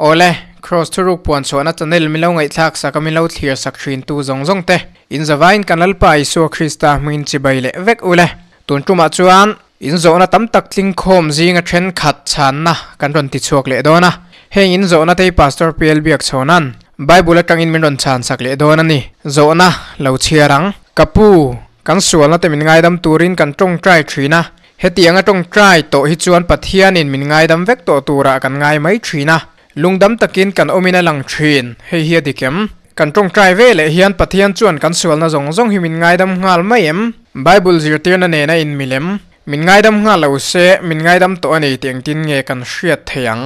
Awle, Kraws thuruk puan chhuahna channel min lo ngaihthlak sak a min lo thlir sak thin tu zawng zawng te, in zavaiin kan Lalpa Isua Krista hmingin chibai leh vek ule. Tun tumah chuan in zawhna tam tak tlingkhawm zinga thenkhat chhanna kan rawn ti chhuak leh dawn a. Heng in zawhna te hi Pastor PL Biakchhawna'n Bible atangin min rawn chhan sak leh dawn a ni. Zawhna lo chhiar ang. Ka pu, kan sualna te min ngaidam turin kan tawngtai thin a, hetianga tawngtai tawh hi chuan Pathianin min ngaidam vek tawh turah kan ngai mai thin a, lungdam takin kan awmin a lang thin, hei hi a dik em? Kan tawngtai ve leh hian Pathian chuan kan sualna zawng zawng hi min ngaidam nghal mai em? Bible zirtirna nena inmil em? Min ngaidam nghal lo se, min ngaidam tawh a ni tih engtin nge kan hriat thei ang?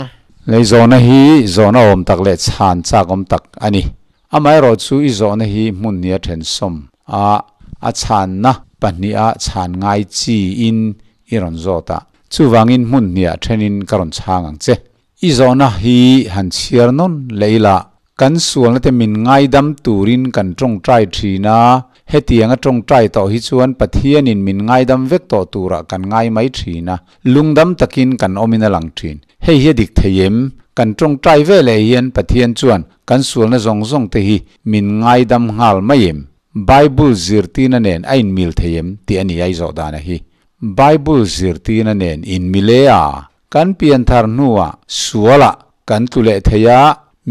Lei zawhna hi zawhna awm tak leh chhan chak awm tak a ni. Amaherawhchu i zawhna hi hmun nia thensawm a, a chhanna pahniha chhan ngai chi in i rawn zawt a, chuvangin hmun hniah thenin ka rawn chhang ang che. I zawhna hi han chhiar nawn leh ila, kan sualna te min ngaidam turin kan tawngtai thin a, hetianga tawngtai tawh hi chuan Pathianin min ngaidam vek tawh turah kan ngai mai thin a, lungdam takin kan awmin a lang thin. Hei hi a dik thei em? Kan tawngtai ve leh hian Pathian chuan kan sualna zawng zawng te hi min ngaidam nghal mai em? Bible zirtirna nen a inmil thei em? tih a ni a i zawh dana hi. Bible zirtirna nen inmil e a? Kan pianthar hnuah sualah kan tlu leh thei a,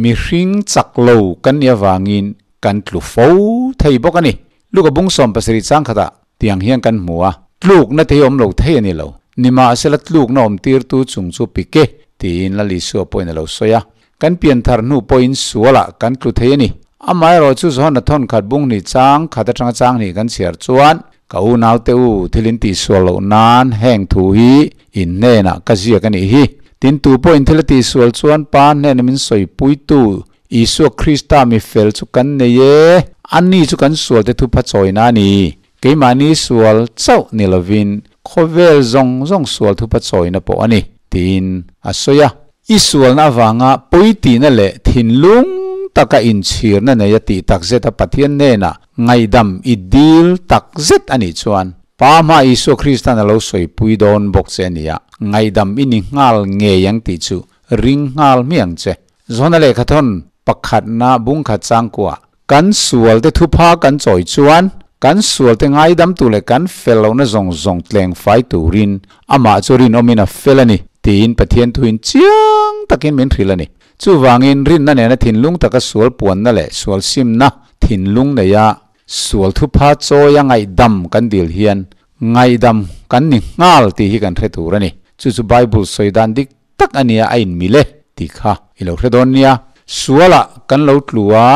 mihring chak lo kan nih avangin kan tlu fo thei bawk a ni. Luka bung 70 chang khatah tiang hian kan hmu a, tlukna te hi awm lo thei a ni lo. Nimahsela tlukna awm tirtu chung chu pike tiin Lal Isua pawhin a lo sawi a. Kan pianthar hnu pawhin sualah kan tlu thei a ni. Amaherawh chu Johana thawn khat bung hnih chang khat atanga chang hnih kan chhiar chuan, Ka unaute u, thil in tihsual loh nan heng thu hi in hnenah ka ziak a nih hi. Tin, tu pawhin thil a tihsual chuan Pa hnena min sawipuitu Isua Krista mi fel chu kan nei e, ani chu kan sualte thupha chawina a ni. Keimahni sual chauh ni lovin khawvel zawng zawng sual thupha chawina pawh a ni, tiin a sawi a. I sualna avanga pawitihna leh thinlung taka inchhirna neia tih takzeta Pathian hnenah ngaihdam i dil takzet a nih chuan, Pa hma Isua Krista'n a lo sawipui dawn bawk che a nia, ngaihdam i ni nghal ngei ang tih chu ring nghal hmiang che. Zawhna lehkhathawn pakhatna bungkhat changkuah Kan sualte thupha kan chawi chuan kan sualte ngaidamtu leh kan fel lohna zawng zawng tleng fai turin amah chu rinawmin a fel a ni, tiin Pathian thuin chiang takin min hrilh a ni. Chuvangin rinna nena thinlung taka sual puanna leh sual simna thinlung neia sual thupha chawia ngaihdam kan dil hian ngaihdam kan ni nghal tih hi kan hre tur a ni. Chu chu Bible sawi dan dik tak a nia a inmil e tih kha i lo hre dawn nia. Sualah kan lo tlu a,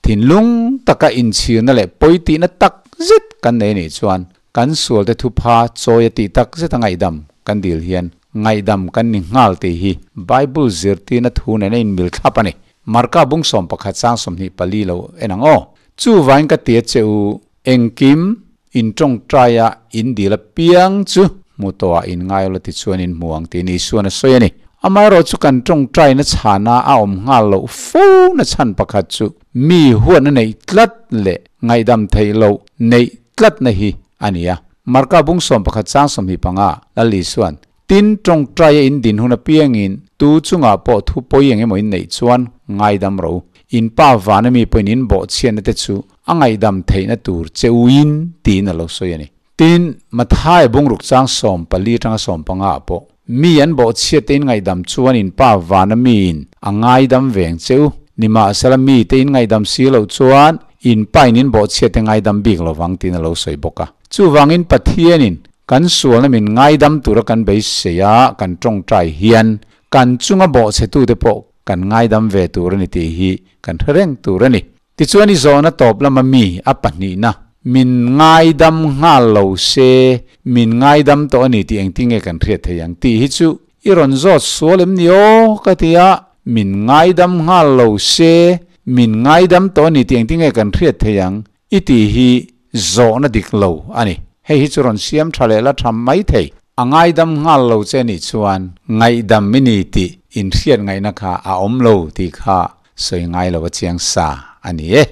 thinlung taka inchhirna leh pawitihna tak zet kan nei anih chuan kan sualte thupha chawi a tih tak zeta ngaihdam kan dil hian ngaihdam kan ni nghal tih hi Bible zirtirna thu nen a inmil thlap a ni. Marka bung 11 chang 24 lo en ang aw. Chuvain ka ti a che u, engkim In tawngtaia in dil apiang chu hmu tawhah in ngai ula tichuan in hmu ang tiin Isuan a sawi a ni. Amaherawh chu kan tawngtaina chhana a awm nghal loh fo na chhan pakhat chu mi huatna neih tlat leh ngaihdam theih loh neih tlatna hi a ni a. Marka bung 11 chang 25 Lal Isuan, Tin, tawngtaia in din hun apiangin tu chungah pawh thu pawi eng emaw in neih chuan ngaidam ro. In pa vana mi pawhin in bawhchhiatna te chu a ngaihdam theihna tur che uin tiin a lo sawi a ni. Tin, Mathai bungruk chang 14 atanga 15 ah pawh, Mi an bawhchhiat te in ngaihdam chuan in pa vana miin a ngaidam veng che u. Nimahsela mi te in ngaihdam si loh chuan in pa in in bawhchhiat te ngaidam bik lovang tiin a lo sawi bawk a. Chuvangin Pathianin kan sualna min ngaidam tura kan beisei a kan tawngtai hian kan chunga bawhchhetute pawh kan ngaidam ve tur a ni tih hi kan hre reng tur a ni. Tichuan i zawhna tawp lama mi a pahnihna, min ngaidam nghal lo se, min ngaidam tawh a ni tih engtin nge kan hriat thei ang tih hi chu i rawn zawt sual em ni aw ka ti a, min ngaidam nghal lo se, min ngaidam tawh a ni tih engtin nge kan hriat thei ang i tih hi zawhna dik lo a ni. Hei hi chu rawn siam tha leh la tha mai thei. A ngaidam nghal lo che nih chuan ngaihdam i ni tih inhriat ngaihna kha a awm lo tih kha Sawi ngai lo a chiang sa a ni e.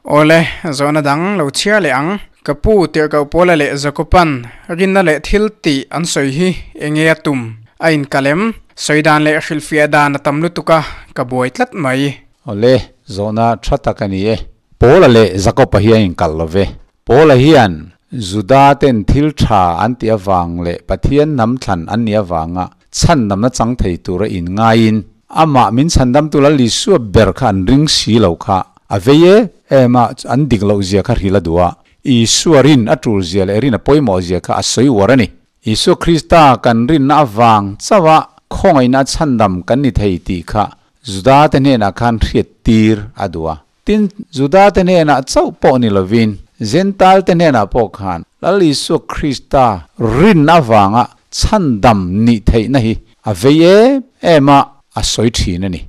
Awle, zawhna dang lo chhiar leh ang. Ka pu Tirhkoh Pawla leh Jakoban rinna leh thil tih an sawi hi enge a tum? A inkalh em? Sawi dan leh hrilhfiah dan a tam lutuk a, Ka buai tlat mai. Awle, zawhna tha tak a ni e. Paula leh Jakob-a hi a inkalh lo ve. Paula hian Juda ten thil tha an tih avang leh Pathian hnam thlan an nih avanga chhandamna chang thei tura inngaiin amah min chhandamtu Lal Isua ber kha an ring si lo kha a vei e em a, an dik loh zia kha hril a duh a, Isua rin a tul zia leh rin a pawimawh zia kha a sawi uar a ni. Isua Krista kan rinna avang chauh a khawngaihna a chhandam kan ni thei tih kha Juda te hnenah khan hriat tir a duh a. Tin, Juda te hnenah chauh pawh ni lovin, Jentail te hnenah pawh khan Lal Isua Krista rin avanga chhandam nih theihna hi a vei em em a, a sawi thin a ni.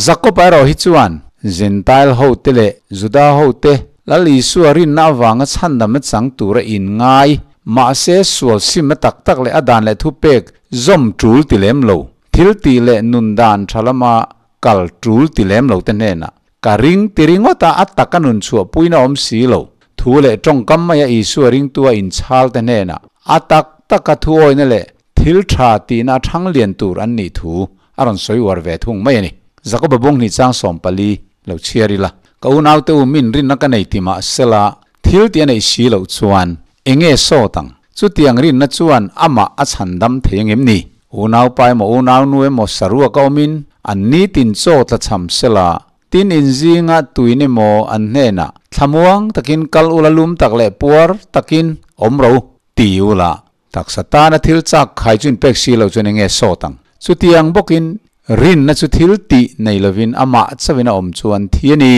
Jakob-a erawh hi chuan Jentail hote leh Juda hote Lal Isua rinna avanga chhandamna chang tura inngai, mahse sual simna tak tak leh a dan leh thupek zawm tul ti lem lo, thil tih leh nun dan tha lama kal tul ti lem lo te hnenah Ka ring ti ringawt a, a taka nun chhuah puina awm si lo. Thu leh tawngkam maia Isua ringtua inchhal te hnenah a tak taka thuawina leh thil tha tihna a thang lian tur an nih thu a rawn sawi uar ve thung mai a ni. Jakoba bunghnih chang 14 lo chhiar ila, Ka unaute u min rinna ka nei ti mah sela, thil tih a neih si loh chuan enge sawt ang? Chutiang rinna chuan amah a chhandam thei angem ni? Unaupa emaw unaunu emaw saruak a awmin an nitin chaw tlachham sela, tin inzinga tuin emaw an hnenah thlamuang takin kal ula lum tak leh puar takin awm ro ti ula, taksa tana thil chak khai chu inpek si lo chuan enge sawt ang? Chutiang bawkin rinna chu thil tih nei lovin amah chauhin a awm chuan thi a ni.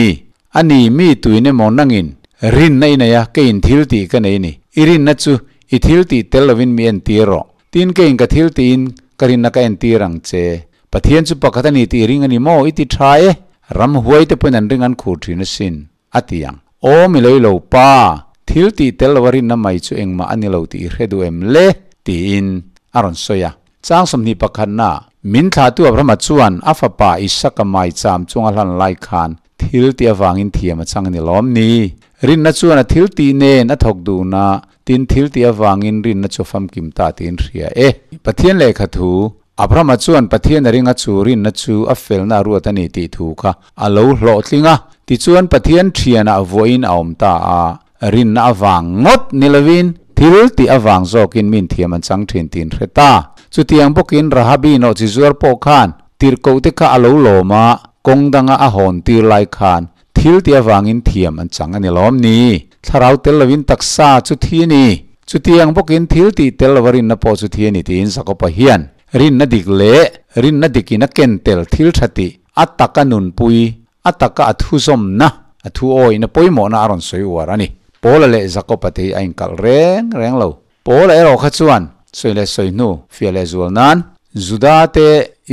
A ni, mi tuin emaw nangin rinna i nei a, keiin thil tih ka nei ni. I rinna chu i thil tih tel lovin mi entir rawh. Tin, keiin ka thil tiin ka rinna ka entir ang che. Pathian chu pakhat a ni tih i ring a ni maw? I ti tha e. Ramhuai te pawhin an ring an khur thin asin, a ti ang. Aw mi lei lo pa, thil tih tel lova rinna mai chu engmah a ni lo tih i hre duh em le? tiin a rawn sawi a. Chang 21 na, min thlahtu Abrahama chuan a fapa Isaka maicham chunga hlan lai khan thil tih avangin thiam a chang a ni lawm ni? Rinna chuan a thil tih nen a thawk dun a, tin thil tih avangin rinna chu a famkim ta tiin hria e. Pathian lehkha thu, Abrahama chuan Pathian a ringa chu rinna chu a felna a ruat a ni tih thu kha a lo hlawhtling a, tichuan Pathian thianah vuahin a awm ta a, rinna avang ngawt ni lovin thil tih avang zawkin min thiam an chang thin tiin hre ta. Chutiang bawkin Rahabi nawhchi zuar pawh khan tirhkohte kha a lo lawm a, kawng danga a hawn tir lai khan Thil tih avangin thiam an chang a ni lawm ni? Thlarau tel lovin taksa chu thi a ni. Chutiang bawkin thil tih tel lova rinna pawh chu thi a ni tiin Jakoba hian rinna dik leh rinna dikin a ken tel thil tha tih a taka nunpui, a taka a thuzawmna, a thu awihna pawimawhna a rawn sawi uar a ni. Paula leh Jakoba te hi a inkalh reng reng lo. Paula erawh kha chuan sawi leh sawi hnu fiah leh zual nan Juda te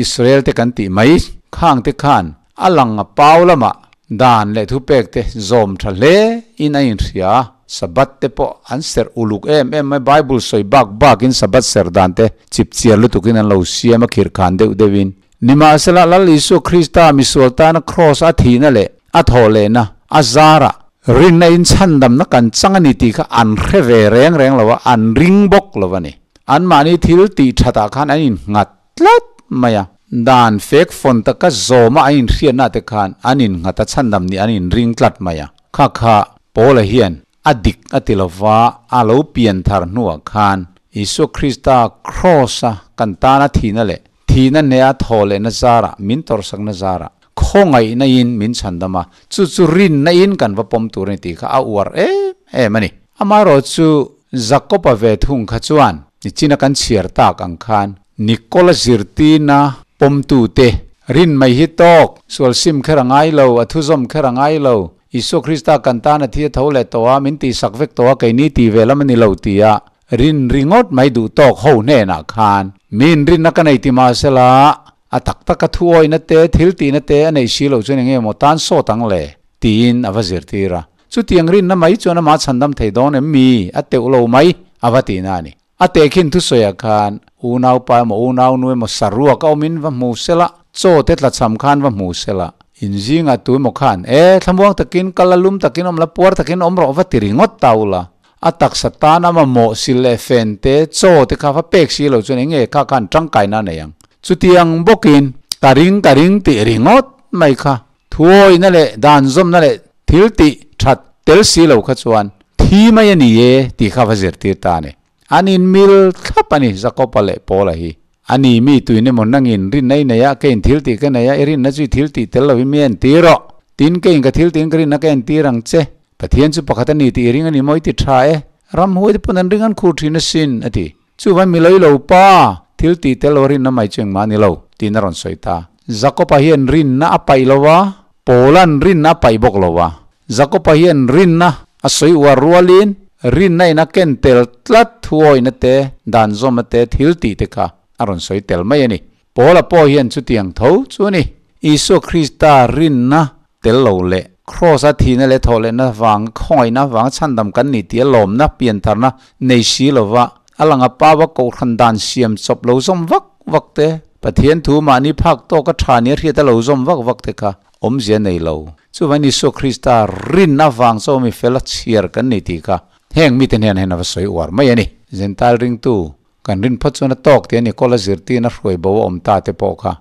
Israel te kan tih mai khang te khan a lang a pau lamah dan leh thupek te zawm tha hle in a inhria a, Sabbath te pawh an serh uluk em em mai, Bible sawi bak bak in Sabbath serh dan te chip chiar lutuk in an lo siam a khirh khan deuh deuh in. Nimahsela Lal Isua Krista misual tana Kraws a thihna leh a thawh lehna a zarah rinna in chhandamna kan chang a ni tih kha an hre ve reng reng lo a, an ring bawk lo a ni. Anmahni thil tih thatah khan an innghat tlat mai a, dan fek fawn taka zawma an inhriatna te khan an innghat a, chhandam nih an inring tlat mai a. Kha kha Paula hian a dik a ti lova, a lo pian thar hnuah khan Isua Krista Kraws-a kan tana thihna leh Thihna hneh a thaw lehna zarah, min tawrhsakna zarah, khawngaihna in min chhandam a, chu chu rinna in kan va pawm tur a ni tih kha a uar em em a ni. Amaherawhchu Jakob-a ve thung kha chuan nichina kan chhiar tak ang khan Nikola zirtirna pawmtute rin mai hi tawk, sual sim kher a ngai lo, a thuzawm kher a ngai lo, Isua Krista kan tan a thi a tho leh tawh a, min tihsak vek tawh a, keini tih ve lam a ni lo tia Rin ringawt mai duh tawk ho hnenah khan min rinna ka nei ti mahsela a tak taka thu awihna te, thil tihna te a neih si loh chuan eng nge maw tan sawt ang le? tiin a va zirtir a. Chutiang rinna mai chuan amah chhandam thei dawn em mi? A teuh lo mai a va tihna a ni. A tehkhin thusawiah khan unaupa emaw unaunu emaw saruak a awmin va hmu sela, chaw te tlachham khan va hmu sela, inzingah tu emaw khan, E, thlamuang takin kal la lum takin awm la, puar takin awm rawh va ti ringawt ta ula. A taksa tan a mamawh sil leh fen te, chaw te kha va pek si lo chuan eng nge kha khan tangkaina a nei ang. Chutiang bawkin ka ring ka ring tih ringawt mai kha thuawihna leh dan zawmna leh thil tih that tel si lo kha chuan thi mai a ni e tih kha va zirtir ta a ni. An inmil thlap a ni Jakob-a leh Paula hi. A ni mi tuin emaw nangin rinna i nei a, keiin thil tih ka nei a, i rinna chu i thil tih tel lovin mi entir rawh. Tin, keiin ka thil tiin ka rinna ka entir ang che. Pathian chu pakhat a ni tih i ring a ni maw i ti tha e. Ramhuai te pawn an ring an khur thin asin, a ti. Chuvan mi loi lo pa, thil tih tel lo rinna mai chu engmah a ni lo, tiin a rawn sawi ta. Jakob-a hian rinna a paih lo a, Paula'n rinna a paih bawk lo a. Jakob-a hian rinna a sawi uar rualin rinna in a ken tel tlat thuawihna te, dan zawmna te, thil tih te kha a rawn sawi tel mai a ni. Paula pawh hian chutiang tho chu a ni. Isua Krista rinna tel lo leh Kraws-a thihna leh thawhlehna vang, khawngaihna vanga chhandam kan ni tih a lawmna, piantharna nei si lova a lang a pava kohhran dan siam chawp lo zawm vak vak te, Pathian thu mahni phak tawka tha nia hriat a lo zawm vak vak te kha awmzia nei lo. Chuvangin Isua Krista rinna vang chaw mi fel a chhiar kan ni tih kha heng mite hnenah hian a va sawi uar mai a ni. Jentail ringtu Kan rin phawt chuan a tawk tih a ni, kawla zirtirna hruai bo a awm ta te pawh kha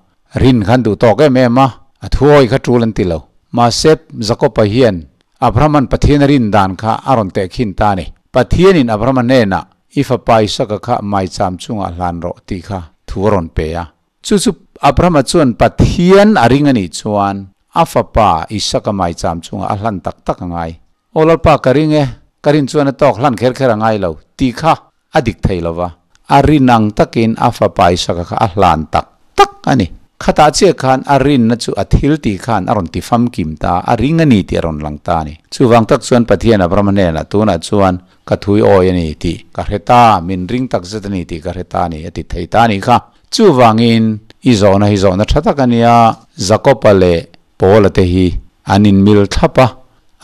rin khan duh tawk em em a, a thuawi kha tul an ti lo. Mahse, Jakob-a hian Abraham-a'n Pathian a rin dan kha a rawn tehkhin ta a ni. Pathianin Abraham-a hnenah, I fapa Isaka kha maicham chungah hlan rawh tih kha thu a rawn pe a. Chu chu Abraham-a chuan Pathian a ring a nih chuan a fapa Isaka maicham chungah a hlan tak tak a ngai. Aw Lalpa ka ring e, ka rin chuan a tawk hlan kher kher a ngai lo tih kha a dik thei lo va, a rin ang takin a fapa Isaka kha a hlan tak tak a ni. Khatah chiah khan a rinna chu a thil tih khan a rawn ti famkim ta a, a ring a ni tih a rawn lang ta a ni. Chuvang tak chuan Pathian Abraham hnenah tunah chuan ka thui awi a ni tih ka hre ta, min ring tak zet a ni tih ka hre ta a ni a ti thei ta a nih kha. Chuvangin i zawhna hi zawhna tha tak a nia, Jakob-a leh Paula te hi an inmil thlap a,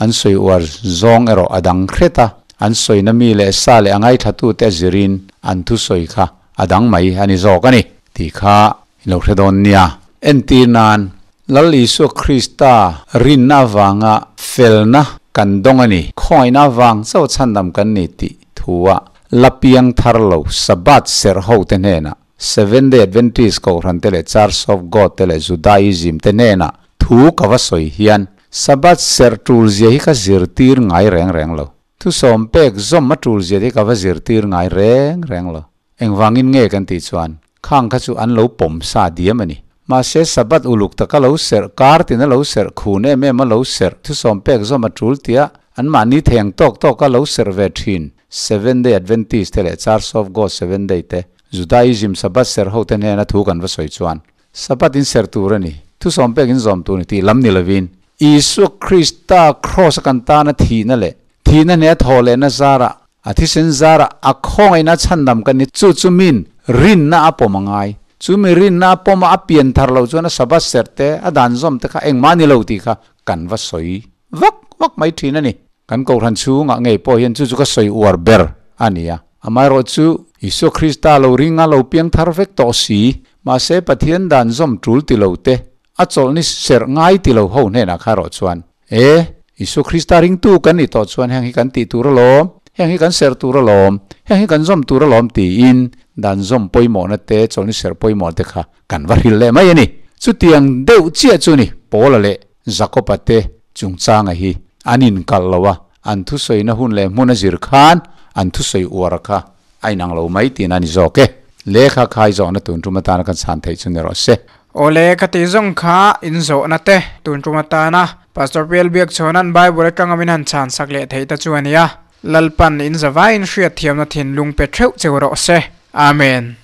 an sawi uar zawng erawh a dang hret a, an sawina mi leh sa leh a ngaithlatute a zirin an thusawi kha a dang mai a ni zawk a ni tih kha i lo hre dawn nia. Entir nan, Lal Isua Krista rinna avanga felna kan dawng a ni, khawngaihna avang chauh chhandam kan ni tih thua la piang thar lo Sabbath serh hote hnenah Seventh Day Adventist Kohhran te leh Church of God te leh Judaism te hnenah thu ka va sawi hian Sabbath serh tul zia hi ka zirtir ngai reng reng lo. Thusawm pek zawm a tul zia te hi ka va zirtir ngai reng reng lo. Engvangin nge kan tih chuan khang kha chu an lo pawm sa diam a ni. Mahse Sabbath uluk taka lo serh, kar tina lo serh, khun em em a lo serh, thusawm pek zawm a tul tia anmahni thei ang tawk tawka lo serh ve thin Seventh Day Adventist te leh Church of God Seventh Day te Judaism Sabbath serh hote hnena thu kan va sawi chuan, Sabbath in serh tur a ni, thusawm pek in zawm tur a ni tih lam ni lovin, Isua Krista Kraws a kan tana thihna leh thihna hneh a thawh lehna zarah, a thisen zarah a khawngaihna a chhandam kan ni. Chu chu min rinna a pawm a ngai. Chu mi rinna a pawm a, a pian thar loh chuan a Sabbath serh te, a dan zawm te kha engmah a ni lo tih kha kan va sawi vak vak mai thin a ni. Kan Kohhran chhungah ngei pawh hian chu chu ka sawi uar ber a ni a. Amaherawh chu Isua Krista lo ring a lo piang thar vek tawh si, mahse Pathian dan zawm tul ti lo te, a chawlhni serh ngai ti lo ho hnenah kha erawh chuan, E, Isua Krista ringtu kan nih tawh chuan heng hi kan tih tur alawm, heng hi kan serh tur alawm, heng hi kan zawm tur alawm tiin dan zawm pawimawhna te, chawlhni serh pawimawhna te kha kan va hrilh leh mai a ni. Chutiang deuh chiah chu ni Paula leh Jakob-a te chungchanga hi an inkalh lo a, an thusawina hun leh hmun a zir khan an thusawi uar kha a inang lo mai tihna a ni zawk e. Lehkha khai zawhna tun tum atana kan chhan theih chu ni rawh se. Awle, ka tih zawng kha in zawhna te tun tum atana Pastor Pial Biakchhawna'n Bible atanga min han chhan sak leh theih ta chu a nia. Lalpan in zavaiin hriatthiamna thinlung pe theuh cheu rawh se. Amen.